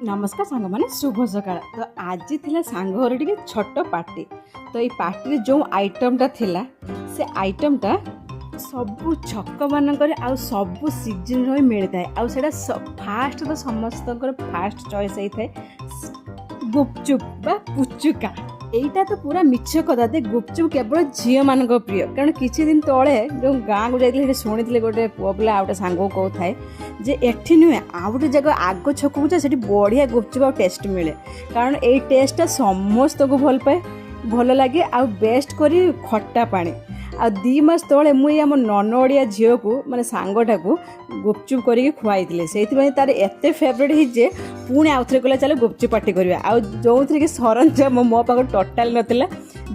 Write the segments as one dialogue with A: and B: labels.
A: ନମସ୍କାର ସାଙ୍ଗମାନେ, ଶୁଭ ସକାଳ। ତ ଆଜି ଥିଲା ସାଙ୍ଗ ଘରେ ଟିକେ ଛୋଟ ପାର୍ଟି। ତ ଏଇ ପାର୍ଟିରେ ଯେଉଁ ଆଇଟମ୍ଟା ଥିଲା, ସେ ଆଇଟମ୍ଟା ସବୁ ଛକମାନଙ୍କରେ ଆଉ ସବୁ ସିଜନ୍ର ହିଁ ମିଳିଥାଏ। ଆଉ ସେଇଟା ଫାଷ୍ଟ ତ ସମସ୍ତଙ୍କର ଫାଷ୍ଟ ଚଏସ୍ ହେଇଥାଏ, ଗୁପଚୁପ୍ ବା ପୁଚୁକା। ଏଇଟା ତ ପୁରା ମିଛ କଥା ଯେ ଗୁପଚୁପ୍ କେବଳ ଝିଅମାନଙ୍କ ପ୍ରିୟ। କାରଣ କିଛି ଦିନ ତଳେ ଯେଉଁ ଗାଁକୁ ଯାଇଥିଲି, ସେଠି ଶୁଣିଥିଲି ଗୋଟେ ପୁଅ ପିଲା ଆଉ ଗୋଟେ ସାଙ୍ଗକୁ କହୁଥାଏ ଯେ ଏଠି ନୁହେଁ, ଆଉ ଗୋଟେ ଜାଗା ଆଗ ଛକକୁ ଯା, ସେଠି ବଢ଼ିଆ ଗୁପଚୁପ୍ ଆଉ ଟେଷ୍ଟ ମିଳେ। କାରଣ ଏଇ ଟେଷ୍ଟଟା ସମସ୍ତଙ୍କୁ ଭଲ ପାଏ, ଭଲ ଲାଗେ, ଆଉ ବେଷ୍ଟ କରି ଖଟା ପାଣି। ଆଉ 2 ମାସ ତଳେ ମୁଁ ଏଇ ଆମ ନନ ଓଡ଼ିଆ ଝିଅକୁ, ମାନେ ସାଙ୍ଗଟାକୁ ଗୁପଚୁପ୍ କରିକି ଖୁଆଇଥିଲି। ସେଇଥିପାଇଁ ତାର ଏତେ ଫେଭରେଟ୍ ହେଇଛି ଯେ ପୁଣି ଆଉଥରେ କହିଲା, ଚାଲ ଗୁପଚୁପ୍ ପାର୍ଟି କରିବା। ଆଉ ଯେଉଁଥିରେ କି ସରଞ୍ଜାମ ମୋ ପାଖରେ ଟୋଟାଲି ନଥିଲା,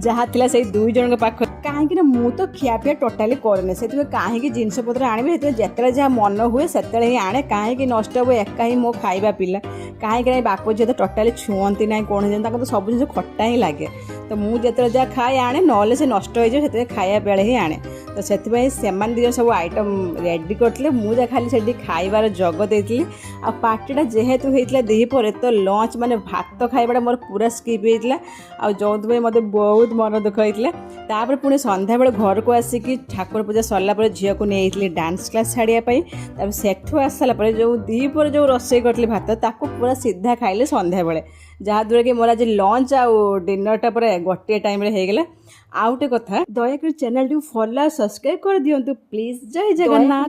A: ଯାହା ଥିଲା ସେଇ ଦୁଇ ଜଣଙ୍କ ପାଖରେ। କାହିଁକି ନା ମୁଁ ତ ଖିଆପିଆ ଟୋଟାଲି କରେନି, ସେଥିପାଇଁ କାହିଁକି ଜିନିଷପତ୍ର ଆଣିବି? ସେଥିପାଇଁ ଯେତେବେଳେ ଯାହା ମନ ହୁଏ, ସେତେବେଳେ ହିଁ ଆଣେ। କାହିଁକି ନଷ୍ଟ ହେବ? ଏକା ହିଁ ମୋ ଖାଇବା ପିଲା। କାହିଁକି ନା ବାପ ଝିଅ ତ ଟୋଟାଲି ଛୁଅନ୍ତି ନାହିଁ କୌଣସି ଜିନିଷ, ତାଙ୍କୁ ତ ସବୁ ଜିନିଷ ଖଟା ହିଁ ଲାଗେ। ତ ମୁଁ ଯେତେବେଳେ ଯାହା ଖାଏ ଆଣେ, ନହେଲେ ସେ ନଷ୍ଟ ହେଇଯିବ, ସେଥିପାଇଁ ଖାଇବା ବେଳେ ହିଁ ଆଣେ। ତ ସେଥିପାଇଁ ସେମାନେ ଦୁଇ ଜଣ ସବୁ ଆଇଟମ୍ ରେଡ଼ି କରିଥିଲେ, ମୁଁ ଯାହା ଖାଲି ସେଠି ଖାଇବାର ଯୋଗ ଦେଇଥିଲି। ଆଉ ପାର୍ଟିଟା ଯେହେତୁ ହେଇଥିଲା ଦ୍ୱିପହରେ, ତ ଲଞ୍ଚ ମାନେ ଭାତ ଖାଇବାଟା ମୋର ପୁରା ସ୍କିପ୍ ହେଇଥିଲା, ଆଉ ଯେଉଁଥିପାଇଁ ମୋତେ ବହୁତ ମନ ଦୁଃଖ ହେଇଥିଲା। ତାପରେ ପୁଣି ସନ୍ଧ୍ୟାବେଳେ ଘରକୁ ଆସିକି ଠାକୁର ପୂଜା ସରିଲା ପରେ ଝିଅକୁ ନେଇଯାଇଥିଲି ଡାନ୍ସ କ୍ଲାସ୍ ଛାଡ଼ିବା ପାଇଁ। ତାପରେ ସେଠୁ ଆସିସାରିଲା ପରେ ଯେଉଁ ଦ୍ୱିପହରେ ଯେଉଁ ରୋଷେଇ କରିଥିଲି ଭାତ, ତାକୁ ପୁରା ସିଧା ଖାଇଲେ ସନ୍ଧ୍ୟାବେଳେ, ଯାହାଦ୍ୱାରା କି ମୋର ଆଜି ଲଞ୍ଚ ଆଉ ଡିନରଟା ପୁରା ଗୋଟିଏ ଟାଇମ୍ରେ ହେଇଗଲା। ଆଉ ଗୋଟେ କଥା, ଦୟାକରି ଚ୍ୟାନେଲଟିକୁ ଫଲୋ ଆଉ ସବସ୍କ୍ରାଇବ୍ କରିଦିଅନ୍ତୁ ପ୍ଲିଜ୍। ଜୟ ଜଗନ୍ନାଥ।